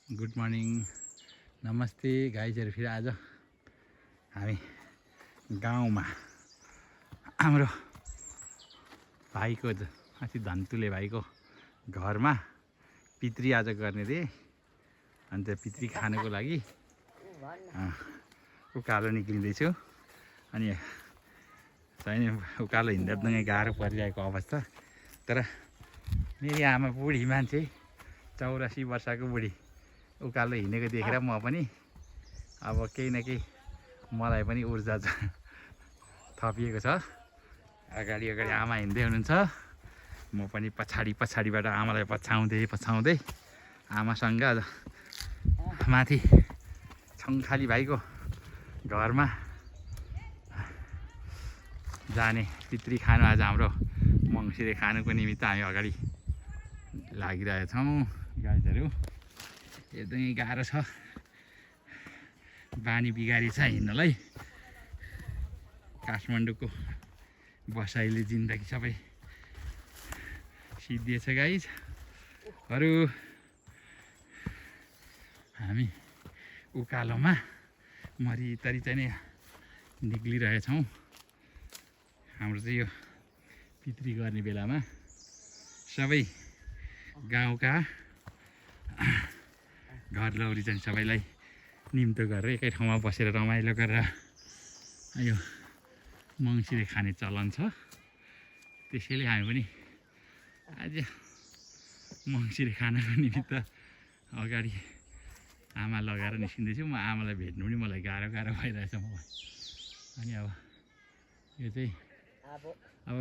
Good morning नमस्ते गाइजहरू। फेरि आज हामी गाउँमा हाम्रो भाइको अस्ति धन्तुले भाइको घरमा पितृ आज गर्ने रे। अन्त पितृ खानको लागि उकालो निक्लिँदैछु। अनि छैन उकालो हिँड्दा पनि गाह्रो परिरहेको अवस्था। तर मेरी आमा बुढी मान्छे 84 वर्षको बुढी उकालो हिँडेको देखेर म पनि अब केही न केही मलाई पनि ऊर्जा थपिएको छ। अगाडि आमा हिँड्दै हुनुहुन्छ, म पनि पछाडिबाट आमालाई पछाउँदै आमासँग माथि छङ्खाली भाइको घरमा जाने पितृ खानु आज हाम्रो मङ्सिरे खानुको निमित्त हामी अगाडि लागिरहेछौँ। गाइजहरू एकदमै गाह्रो छ, बानी बिगारी छ हिँड्नलाई। काठमाडौँको बसाइले जिन्दगी सबै सिद्धिएछ गाइजहरू। हामी उकालोमा मरितरी चाहिँ नै निक्लिरहेछौँ। हाम्रो चाहिँ यो पितृ गर्ने बेलामा सबै गाउँका घर लौरी चाहिँ सबैलाई निम्तो गरेर एकै ठाउँमा बसेर रमाइलो गरेर यो मङ्सिरे खाने चलन छ। त्यसैले हामी पनि आज मङ्सिरे खानको निमित्त अगाडि आमा लगाएर निस्किँदैछु। म आमालाई भेट्नु पनि मलाई गाह्रो भइरहेछ मलाई। अनि अब यो चाहिँ अब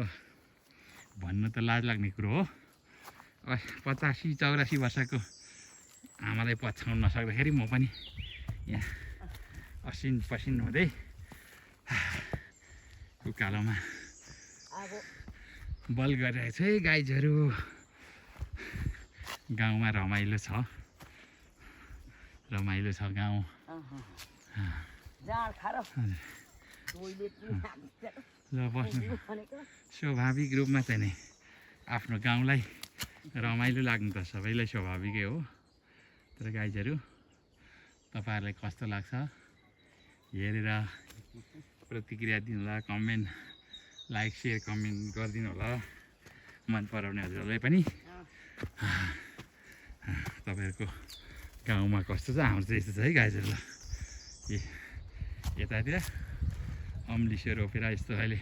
भन्नु त लाज लाग्ने कुरो हो। 85-84 वर्षको आमालाई पछ्याउन नसक्दाखेरि म पनि यहाँ असिन पसिन हुँदै उकालोमा बल गरिरहेको छु है गाइजहरू। गाउँमा रमाइलो छ गाउँ। ल बस्नु। स्वाभाविक रूपमा चाहिँ नि आफ्नो गाउँलाई रमाइलो लाग्नु त सबैलाई स्वाभाविकै हो। तर गाइजहरू तपाईँहरूलाई कस्तो लाग्छ हेरेर प्रतिक्रिया दिनु होला, कमेन्ट लाइक सेयर कमेन्ट गरिदिनु होला। मन पराउने हजुरहरूलाई पनि तपाईँहरूको गाउँमा कस्तो छ, हाम्रो चाहिँ यस्तो छ है गाइजहरू। ल यतातिर अम्लिसो रोपेर यस्तो अहिले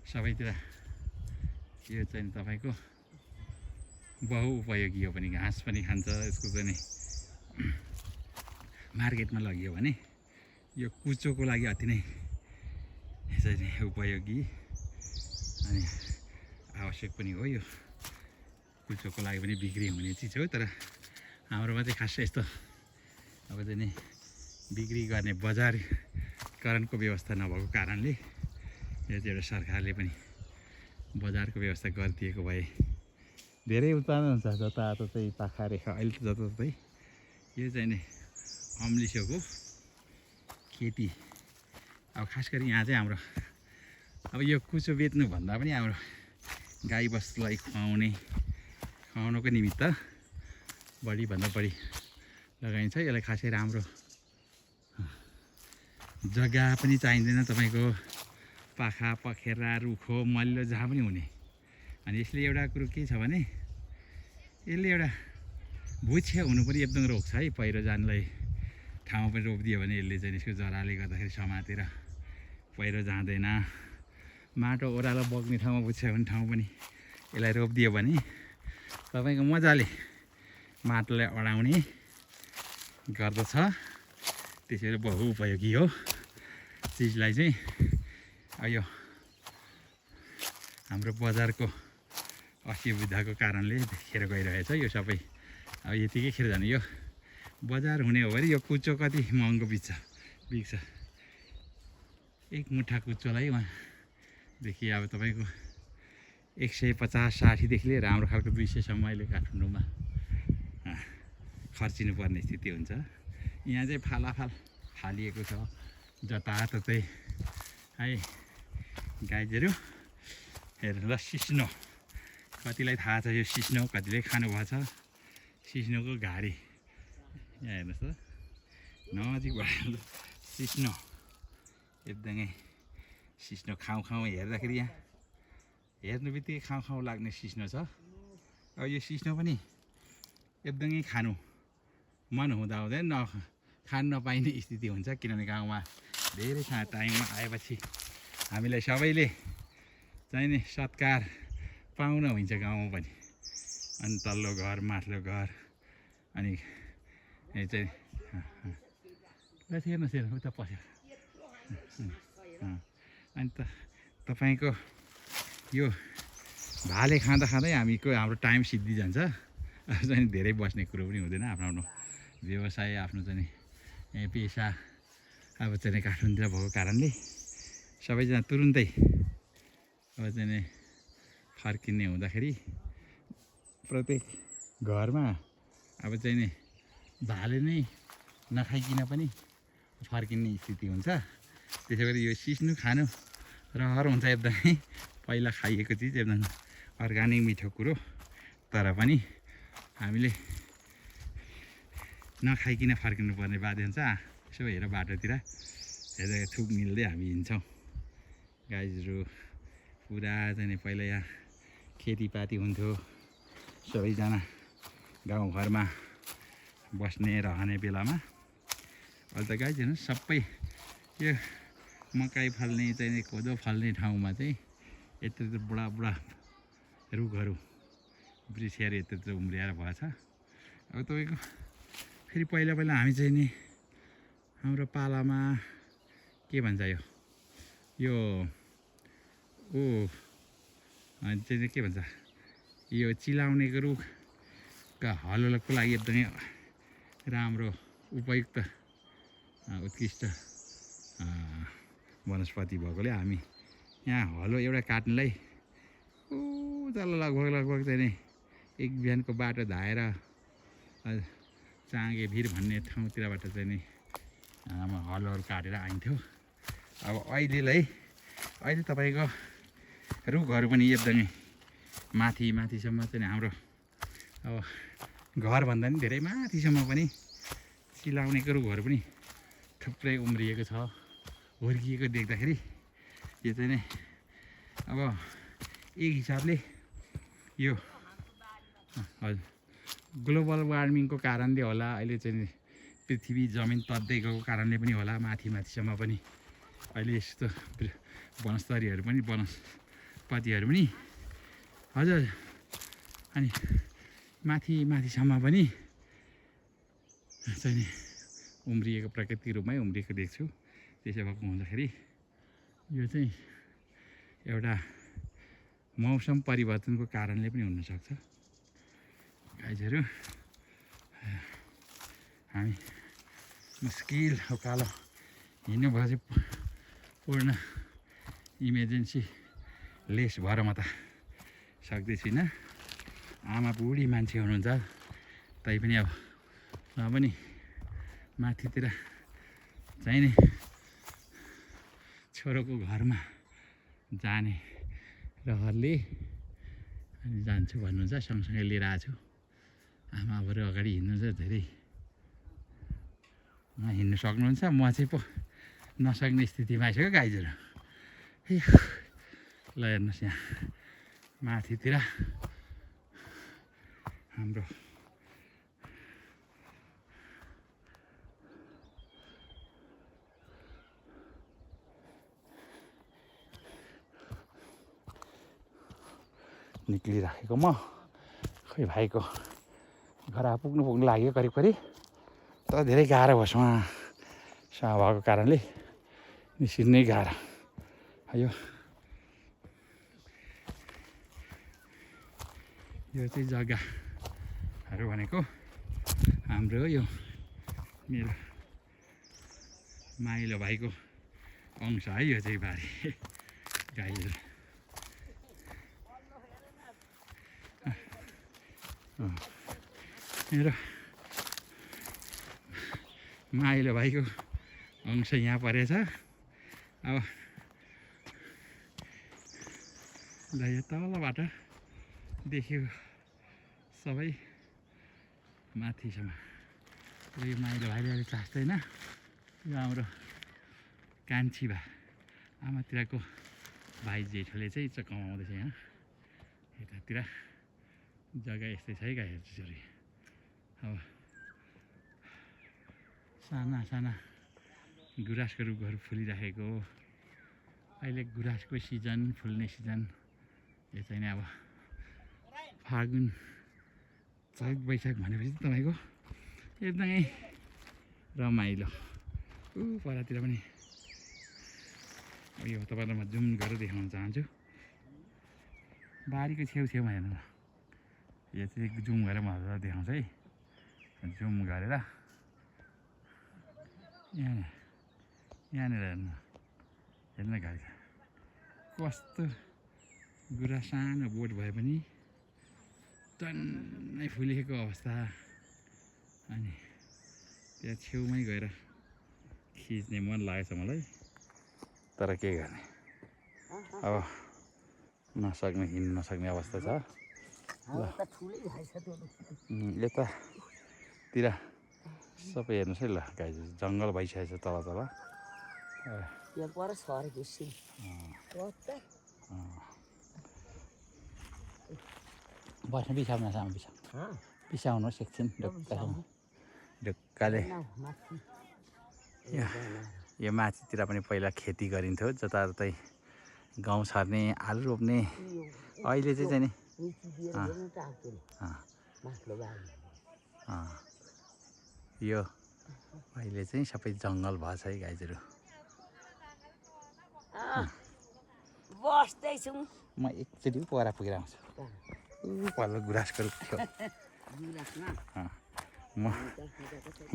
सबैतिर यो चाहिँ तपाईँको बहुउपयोगी हो पनि। घाँस पनि खान्छ यसको चाहिँ मार्केटमा लगियो भने यो कुचोको लागि अति नै चाहिँ उपयोगी अनि आवश्यक पनि हो। यो कुचोको लागि पनि बिक्री हुने चिज हो। तर हाम्रोमा चाहिँ खासै यस्तो अब चाहिँ नि बिक्री गर्ने बजारकरणको व्यवस्था नभएको कारणले यो चाहिँ एउटा सरकारले पनि बजारको व्यवस्था गरिदिएको भए धेरै उत्पादन हुन्छ। जताततै पाखा रेखा अहिले त जताततै यो चाहिँ नि अम्लिसोको खेती। अब खास गरी यहाँ चाहिँ हाम्रो अब यो कुचो बेच्नुभन्दा पनि हाम्रो गाई बस्तुलाई खुवाउनको निमित्त बढीभन्दा बढी लगाइन्छ। यसलाई खासै राम्रो जग्गा पनि चाहिँदैन, तपाईँको पाखा पखेरा रुखो मलिलो जहाँ पनि हुने। अनि यसले एउटा कुरो के छ भने यसले एउटा भुइँछ्या हुनु पनि एकदम रोक्छ है। पहिरो जानलाई ठाउँ पनि रोपिदियो भने यसले चाहिँ यसको जराले गर्दाखेरि समातेर पहिरो जाँदैन। माटो ओह्रालो बग्ने ठाउँमा भुइँछ्या हुने ठाउँ पनि यसलाई रोपिदियो भने तपाईँको मजाले माटोलाई अडाउने गर्दछ। त्यसैले बहुउपयोगी हो चिजलाई चाहिँ। यो हाम्रो बजारको असुविधाको कारणले खेर गइरहेछ यो सबै। अब यतिकै खेर जाने यो बजार हुने हो भने यो कुचो कति महँगो बिक्छ। एक मुठा कुचोलाई उहाँदेखि अब तपाईँको 150-60देखि लिएर राम्रो खालको 200सम्म अहिले काठमाडौँमा खर्चिनु पर्ने स्थिति हुन्छ। यहाँ चाहिँ फालाफाल फालिएको छ जताततै है गाइजहरू। हेर्नु ल सिस्नो, कतिलाई थाहा छ यो सिस्नो, कतिले खानुभएको छ। सिस्नोको घारी यहाँ हेर्नुहोस् त नजिकबाट सिस्नो एकदमै सिस्नो खाउँ हेर्दाखेरि यहाँ हेर्नु बित्तिकै खाउँ लाग्ने सिस्नो छ। अब यो सिस्नो पनि एकदमै खानु मन हुँदा खान नपाइने स्थिति हुन्छ, किनभने गाउँमा धेरै टाइममा आएपछि हामीलाई सबैले चाहिने सत्कार पाउन हुन्छ गाउँमा पनि। अनि तल्लो घर माथिल्लो घर अनि यो चाहिँ हेर्नुहोस् उता पस्यो। अनि तपाईँको यो भाले खाँदा हाम्रो टाइम सिद्धिजान्छ। अब चाहिँ धेरै बस्ने कुरो पनि हुँदैन, आफ्नो व्यवसाय आफ्नो चाहिँ पेसा अब चाहिँ काठमाडौँतिर भएको कारणले सबैजना तुरुन्तै अब चाहिँ फर्किने हुँदाखेरि प्रत्येक घरमा अब चाहिँ नि भाले नै नखाइकन पनि फर्किने स्थिति हुन्छ। त्यसै गरी यो सिस्नु खानु रहर हुन्छ एकदमै। पहिला खाइएको चिज एकदम अर्ग्यानिक मिठो कुरो, तर पनि हामीले नखाइकन फर्किनु पर्ने बाध्य हुन्छ। यसो हेर बाटोतिर हेर्दा थुक मिल्दै हामी हिँड्छौँ। गाईहरू पुरा चाहिँ पहिला यहाँ खेतीपाती हुन्थ्यो, सबैजना गाउँघरमा बस्ने रहने बेलामा। अहिले त गाईहरू सबै यो मकै फल्ने चाहिँ कोदो फल्ने ठाउँमा चाहिँ यत्रो बुढा रुखहरू वृक्षहरू यत्रो उम्रिएर भएछ। अब तपाईँको फेरि पहिला हामी चाहिँ नि हाम्रो पालामा के भन्छ यो चाहिँ के भन्छ यो चिलाउनेको रुखका हलोको लागि एकदमै राम्रो उपयुक्त उत्कृष्ट वनस्पति भएकोले हामी यहाँ हलो एउटा काट्नलाई तल लगभग चाहिँ नि एक बिहानको बाटो धाएर चाँगे भिर भन्ने ठाउँतिरबाट चाहिँ नि हलोहरू काटेर आइन्थ्यो। अब अहिले तपाईँको रुखहरू पनि एकदमै माथिसम्म चाहिँ हाम्रो अब घरभन्दा पनि धेरै माथिसम्म पनि चिलाउनेको रुखहरू पनि थुप्रै उम्रिएको छ। हुर्किएको देख्दाखेरि यो चाहिँ नि अब एक हिसाबले यो हजुर ग्लोबल वार्मिङको कारणले होला, अहिले चाहिँ पृथ्वी जमिन तत्दै गएको कारणले पनि होला, माथिसम्म पनि अहिले यस्तो वनस्पतिहरू पनि हजुर अनि माथिसम्म पनि चाहिँ उम्रिएको प्राकृतिक रूपमै उम्रिएको देख्छु। त्यसो भएको हुँदाखेरि यो चाहिँ एउटा मौसम परिवर्तनको कारणले पनि हुनसक्छ। गाईहरू हामी मुस्किल उकालो हिँड्नु भएपछि पूर्ण इमर्जेन्सी लेस भएर म त सक्दै छुइनँ। आमा बुढी मान्छे हुनुहुन्छ, तैपनि अब उहाँ पनि माथितिर चाहिने छोरोको घरमा जाने रहरले अनि जान्छु भन्नुहुन्छ, सँगसँगै लिएर आएको छु। आमाहरू अगाडि हिँड्नुहुन्छ, धेरै उहाँ हिँड्नु सक्नुहुन्छ, म चाहिँ पो नसक्ने स्थितिमा आइसक्यो गाईहरू। ल हेर्नुहोस् यहाँ माथितिर हाम्रो निक्लिराखेको म खोइ भाइको घर पुग्नु लाग्यो करिब तर धेरै गाह्रो भयो उहाँसँग भएको कारणले निस्किनै गाह्रो। यो चाहिँ जग्गाहरू भनेको हाम्रो यो मेरो माइलो भाइको अंश है। यो चाहिँ बारी गाईहरू मेरो माइलो भाइको अंश यहाँ परेछ। अब ल यो तलबाट देख्यो सबै माथिसम्म यो माइलो भाइले अहिले चास्दैन यो हाम्रो कान्छी भा आमातिरको भाइ जेठोले चाहिँ कमाउँदैछ यहाँ यतातिर जग्गा यस्तै छ है गाईहरू चाहिँ अब साना साना गुराँसको रुखहरू फुलिराखेको अहिले गुराँसको सिजन फुल्ने सिजन यो चाहिँ नि अब फागुन चैत वैशाख भनेपछि तपाईँको एकदमै रमाइलो परतिर पनि यो तपाईँलाई म जुम गरेर देखाउन चाहन्छु बारीको छेउछेउमा हेर्नु यो चाहिँ जुम गरेर म देखाउँछु है जुम गरेर यहाँनिर हेर्नु हेर्न गाई कस्तो गुराँस सानो बोट भए पनि टन्नै फुलेको अवस्था अनि त्यहाँ छेउमै गएर खिच्ने मन लागेछ मलाई तर के गर्ने अब नसक्ने हिँड्न नसक्ने अवस्था छ यतातिर सबै हेर्नुहोस् है ल गाई जङ्गल भइसकेको छ तल तल बस्नु बिसाउनु सानो बिसाउनुहोस् एकछिन ढुक्काले यो माथितिर पनि पहिला खेती गरिन्थ्यो जताततै गहुँ छर्ने आलु रोप्ने अहिले चाहिँ नि यो अहिले चाहिँ सबै जङ्गल भएको छ है गाईहरू बस्दैछौँ म एकचोटि पर पुगेर आउँछु पल्लो गुराँसको रुख थियो म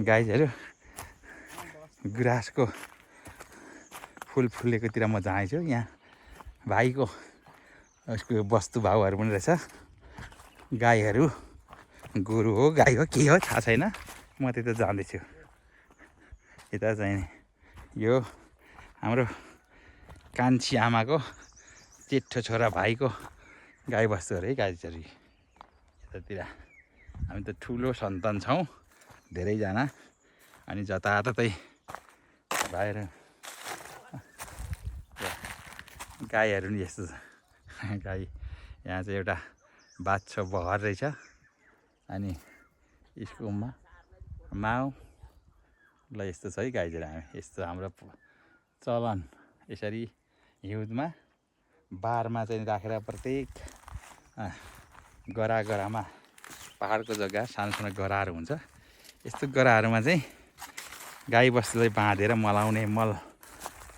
गाईहरू गुराँसको फुल फुलेकोतिर म जान्छु यहाँ भाइको उसको वस्तु भाउहरू पनि रहेछ गाईहरू गोरु हो गाई हो के हो थाहा छैन म त्यता जाँदैछु यता चाहिँ यो हाम्रो कान्छी आमाको जेठो छोरा भाइको गाई बस्तुहरू है गाईहरू यतातिर हामी त ठुलो सन्तान छौँ धेरैजना अनि जताततै भाइहरू गाईहरू नि यस्तो गाई यहाँ चाहिँ एउटा बाछो बहर रहेछ अनि यसको माउ ल यस्तो छ है गाईहरू हामी यस्तो हाम्रो चलन यसरी हिउँदमा बारमा चाहिँ राखेर प्रत्येक गरामा पहाडको जग्गा सानो सानो गराहरू हुन्छ यस्तो गराहरूमा चाहिँ गाई बस्तुलाई बाँधेर मल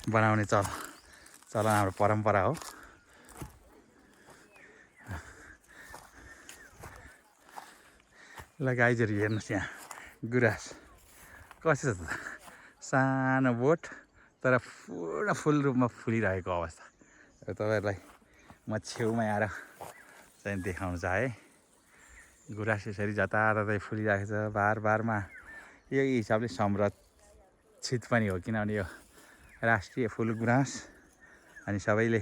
बनाउने चलन हाम्रो परम्परा हो ल गाईहरू हेर्नुहोस् यहाँ गुराँस कसो छ त सानो बोट तर पुरा फुल रूपमा फुलिरहेको अवस्था तपाईँहरूलाई म छेउमा आएर चाहिँ देखाउन चाहेँ गुराँस यसरी जताततै फुलिरहेको छ बारमा यो हिसाबले संरक्षित पनि हो किनभने यो राष्ट्रिय फुल गुराँस अनि सबैले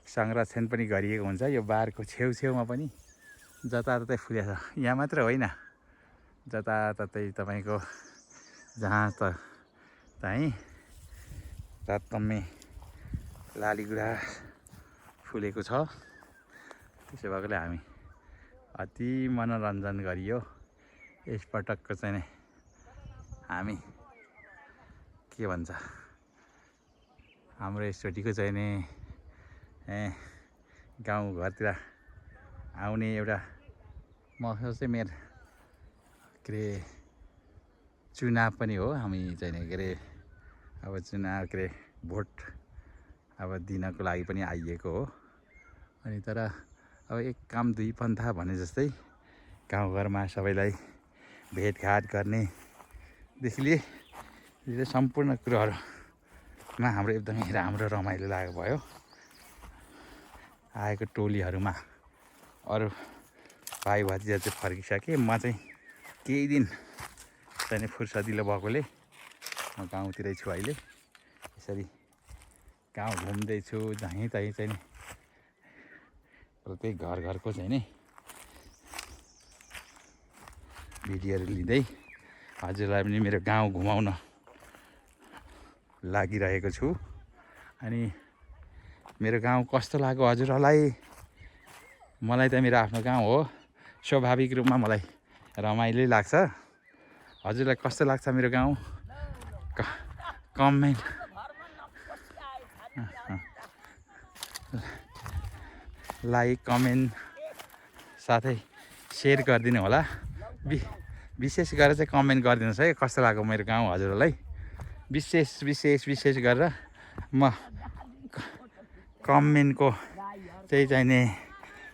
संरक्षण पनि गरिएको हुन्छ यो बारको छेउछेउमा पनि जताततै फुलेको छ यहाँ मात्र होइन जताततै तपाईँको जहाँ त चाहिँ रातम्मे लाली गुराँस फुलेको छ त्यसो भएकोले हामी अति मनोरञ्जन गरियो यसपटकको चाहिँ हामी के भन्छ हाम्रो यसचोटिको चाहिँ नि गाउँघरतिर आउने एउटा मकसद चाहिँ मेरो के अरे चुनाव पनि हो हामी चाहिँ के अरे अब चुनाव के अरे भोट अब दिनको लागि पनि आइएको हो अनि तर अब एक काम दुई पन्था भने जस्तै गाउँघरमा सबैलाई भेटघाट गर्नेदेखि लिएर सम्पूर्ण कुराहरूमा हाम्रो एकदमै राम्रो रमाइलो लागेको भयो आएको टोलीहरूमा अरू भाइ भतिजा चाहिँ फर्किसकेँ म चाहिँ केही दिन चाहिँ फुर्सदिलो भएकोले म गाउँतिरै छु अहिले यसरी गाउँ घुम्दैछु जहीँ तहीँ चाहिँ नि प्रत्येक घरको चाहिँ नि भिडियोहरू लिँदै हजुरलाई पनि मेरो गाउँ घुमाउन लागिरहेको छु। अनि मेरो गाउँ कस्तो लाग्यो हजुरहरूलाई? मलाई त मेरो आफ्नो गाउँ हो, स्वाभाविक रूपमा मलाई रमाइलो लाग्छ। हजुरलाई कस्तो लाग्छ मेरो गाउँ? कमेन्ट लाइक कमेन्ट साथै सेयर गरिदिनु होला। विशेष गरेर चाहिँ कमेन्ट गरिदिनुहोस् है, कस्तो लाग्यो मेरो गाउँ हजुरहरूलाई। विशेष गरेर म कमेन्टको चाहिने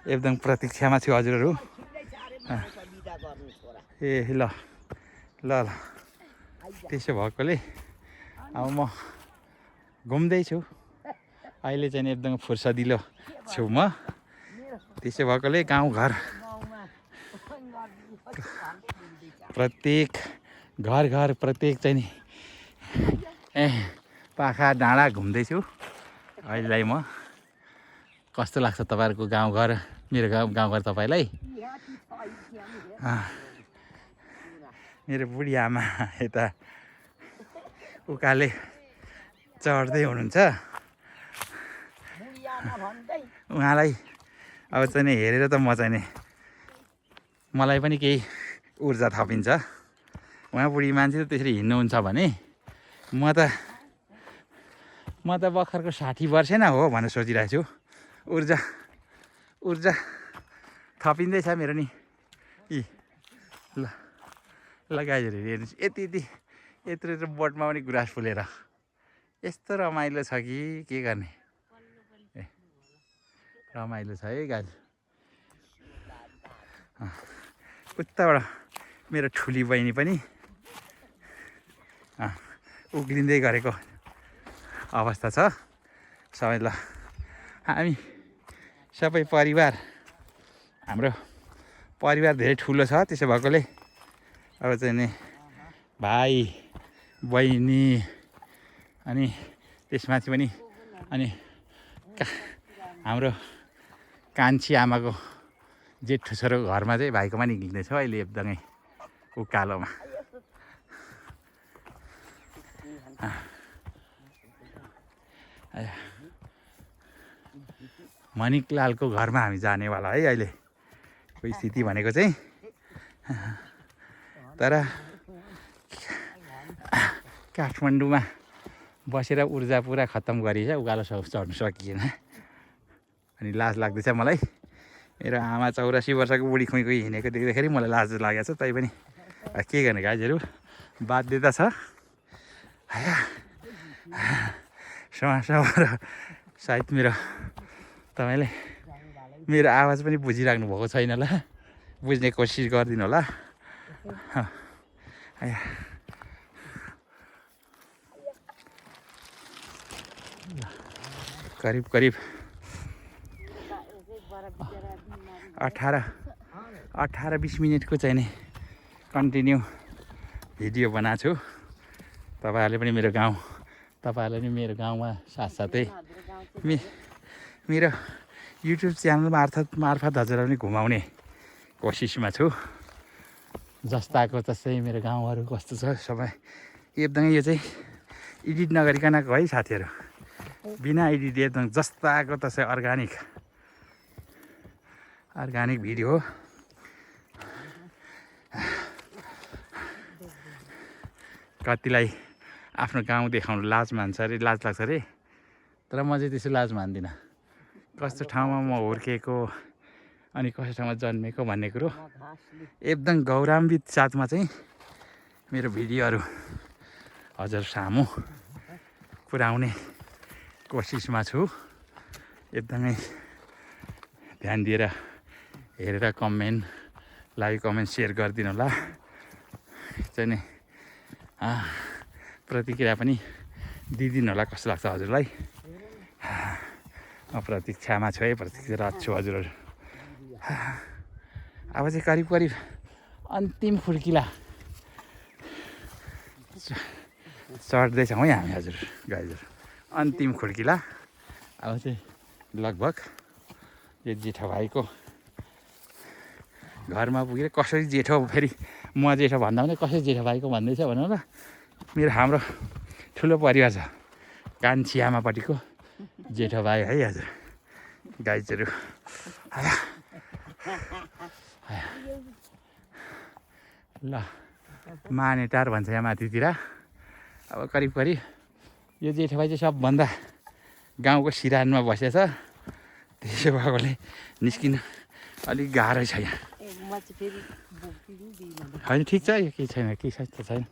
एकदम प्रतीक्षामा छु हजुरहरू। ए ल ल ल त्यसो भएकोले अब म घुम्दैछु अहिले चाहिँ एकदम फुर्सदिलो छु म। त्यसो भएकोले गाउँघर प्रत्येक घर प्रत्येक चाहिँ नि पाखा डाँडा घुम्दैछु अहिलेलाई म। कस्तो लाग्छ तपाईँहरूको गाउँघर, मेरो गाउँघर तपाईँलाई? मेरो बुढी आमा यता उकाले चढ्दै हुनुहुन्छ। उहाँलाई अब चाहिँ नि हेरेर त म चाहिँ नि मलाई पनि केही ऊर्जा थपिन्छ। उहाँ बुढी मान्छे त त्यसरी हिँड्नुहुन्छ भने म त भर्खरको 60 वर्षै न हो भनेर सोचिरहेको छु। ऊर्जा थपिँदैछ मेरो नि। ल गाइजहरू हेर्नुहोस्, यत्रो बोटमा पनि गुराँस फुलेर यस्तो रमाइलो छ कि के गर्ने। रमाइलो छ है गाइज। उताबाट मेरो ठुली बहिनी पनि उक्लिँदै गरेको अवस्था छ सबै। ल हामी सबै परिवार, हाम्रो परिवार धेरै ठुलो छ। त्यसो भएकोले अब चाहिँ नि भाइ बहिनी अनि त्यसमाथि पनि अनि हाम्रो कान्छी आमाको जेठो छोरो घरमा चाहिँ भाइको पनि निक्लिँदैछ अहिले एकदमै उकालोमा। मणिकलालको घरमा हामी जानेवाला है अहिले कोही स्थिति भनेको चाहिँ। तर काठमाडौँमा बसेर ऊर्जा पुरा खत्तम गरिन्छ, उकालो चढ्नु सकिएन। अनि लाज लाग्दैछ मलाई। मेरो आमा 84 वर्षको बुढी खुइँ हिँडेको देख्दाखेरि मलाई लाज लागेको छ। तैपनि के गर्ने गाइजहरू, बाध्यता छ। समाजमा सायद तपाईँले मेरो आवाज पनि बुझिराख्नु भएको छैन होला, बुझ्ने कोसिस गरिदिनु होला। करिब 18-20 मिनटको चाहिँ नि कन्टिन्यू भिडियो बनाएको छु। तपाईँहरूले पनि मेरो गाउँमा साथसाथै मेरो युट्युब च्यानल मार्फत हजुरलाई पनि घुमाउने कोसिसमा छु। जस्ताको तस्तै मेरो गाउँहरू कस्तो छ सबै एकदमै, यो चाहिँ एडिट नगरिकनको है साथीहरू, बिना एडिट एकदम जस्ताको तस्तै अर्ग्यानिक भिडियो हो। कतिलाई आफ्नो गाउँ देखाउनु लाज लाग्छ अरे, तर म चाहिँ त्यसो लाज मान्दिनँ। कस्तो ठाउँमा म हुर्केको अनि कस्तो ठाउँमा जन्मेको भन्ने कुरो एकदम गौरवान्वित साथमा चाहिँ मेरो भिडियोहरू हजुर सामु पुर्याउने कोसिसमा छु। एकदमै ध्यान दिएर हेरेर लाइक कमेन्ट सेयर गरिदिनु होला। चाहिँ नि प्रतिक्रिया पनि दिइदिनु होला कस्तो लाग्छ हजुरलाई। म प्रतीक्षामा छु है, प्रतीक्षारत छु हजुरहरू। अब चाहिँ करिब अन्तिम खुड्किला चढ्दैछौँ है हामी हजुर गाइजहरू। अन्तिम खुड्किला अब चाहिँ लगभग यो जेठा भाइको घरमा पुगेर कसरी जेठो फेरि म जेठो भन्दा पनि कसरी जेठो भाइको भन्दैछ भनौँ ल हाम्रो ठुलो परिवार छ कान्छी आमापट्टिको जेठो भाइ है हजुर गाइजहरू ल मानेटार भन्छ यहाँ माथितिर अब करिब यो जेठो भाइ चाहिँ सबभन्दा गाउँको सिरानमा बसेछ त्यसो भएकोले निस्किन अलिक गाह्रो छ यहाँ होइन ठिक छ यो केही छैन केही छ छैन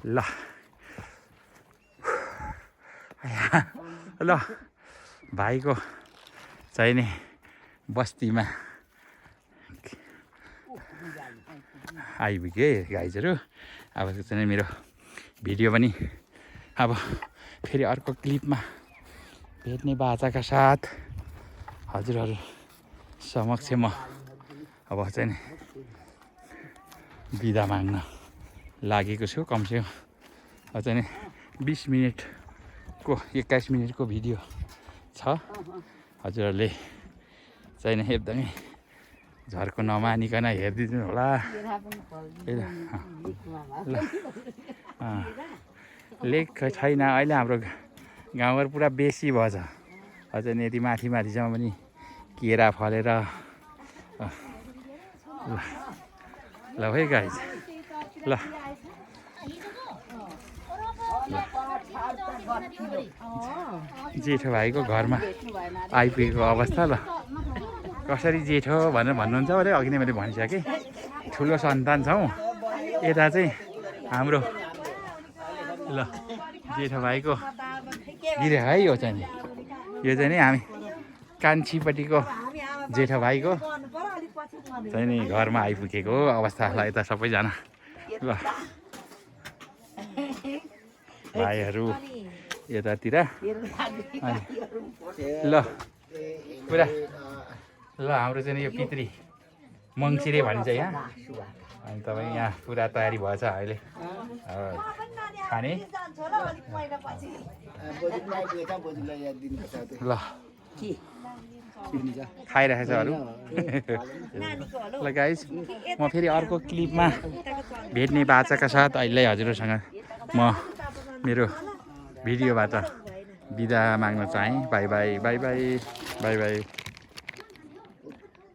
ल ल भाइको चाहिँ नि बस्तीमा आइपुग्यो गाइजहरू अब चाहिँ मेरो भिडियो पनि अब फेरि अर्को क्लिपमा भेट्ने बाचाका साथ हजुरहरू समक्ष म अब चाहिँ नि बिदा माग्न लागेको छु कमसेकम अब चाहिँ नि 20 मिनटको 21 मिनटको भिडियो छ हजुरहरूले चाहिँ नि एकदमै झर्को नमानिकन हेरिदिनु होला लेक छैन अहिले हाम्रो गाउँघर पुरा बेसी भएछ अझ यदि माथि माथिसम्म पनि केरा फलेर ल है गाइज ल जेठो भाइको घरमा आइपुगेको अवस्था ल कसरी जेठो भनेर भन्नुहुन्छ अरे अघि नै मैले भनिसकेँ ठुलो सन्तान छौँ यता चाहिँ हाम्रो ल जेठो भाइको गिरे है यो चाहिँ नि हामी कान्छीपट्टिको जेठो भाइको चाहिँ नि घरमा आइपुगेको अवस्थालाई यता सबैजना ल भाइहरू यतातिर ल पुरा ल हाम्रो चाहिँ यो पितृ मङ्सिरे भनिन्छ यहाँ अनि तपाईँ यहाँ पुरा तयारी भएछ अहिले खाने ल खाइरहेछ अरू ल गाइज म फेरि अर्को क्लिपमा भेट्ने बाचाका साथ अहिले हजुरहरूसँग म मेरो भिडियोबाट बिदा माग्न चाहेँ by by by by by by